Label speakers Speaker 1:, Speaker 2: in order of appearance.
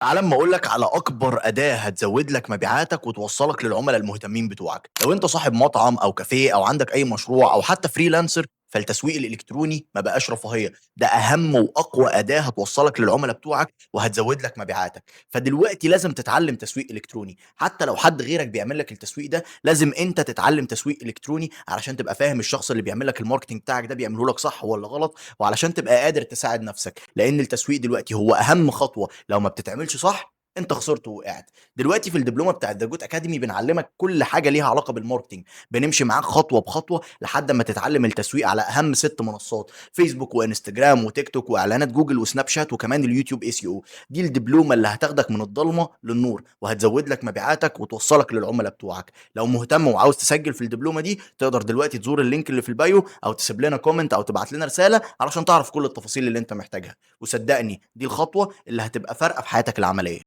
Speaker 1: تعالَ أمّا أقول لك على أكبر أداة هتزوّد لك مبيعاتك وتوصّلك للعملا المهتمين بتوعك. لو أنت صاحب مطعم أو كافيه أو عندك أي مشروع أو حتى freelancer، فالتسويق الإلكتروني ما بقاش رفاهية، ده أهم وأقوى أداة هتوصّلك للعملا بتوعك وهتزوّد لك مبيعاتك. فدلوقتي لازم تتعلّم تسويق إلكتروني، حتى لو حد غيرك بيعمل لك التسويق ده، لازم أنت تتعلّم تسويق إلكتروني علشان تبقى فاهم الشخص اللي بيعمل لك الmarketing بتاعك ده بيعمله لك صح والّا غلط، وعلشان تبقى قادر تساعد نفسك، لأن التسويق دلوقتي هو أهم خطوة لو ما بتتعملش صح أنت خسرت ووقعت. دلوقتي في الدبلومة بتاعة The Goat Academy بنعلمك كل حاجة ليها علاقة بال marketing، بنمشي معاك خطوة بخطوة لحد ما تتعلم التسويق على أهم 6 منصات: فيسبوك وإنستجرام وتيك توك وإعلانات جوجل وسناب شات وكمان اليوتيوب SEO. دي الدبلومة اللي هتاخدك من الضلمة للنور وهتزود لك مبيعاتك وتوصلك للعملاء بتوعك. لو مهتم وعاوز تسجل في الدبلومة دي تقدر دلوقتي تزور ال link اللي في ال bio أو تسيب لنا comment أو تبعت لنا رسالة علشان تعرف كل التفاصيل اللي أنت محتاجها، وصدقني دي الخطوة اللي هتبقى فارقة في حياتك العملية.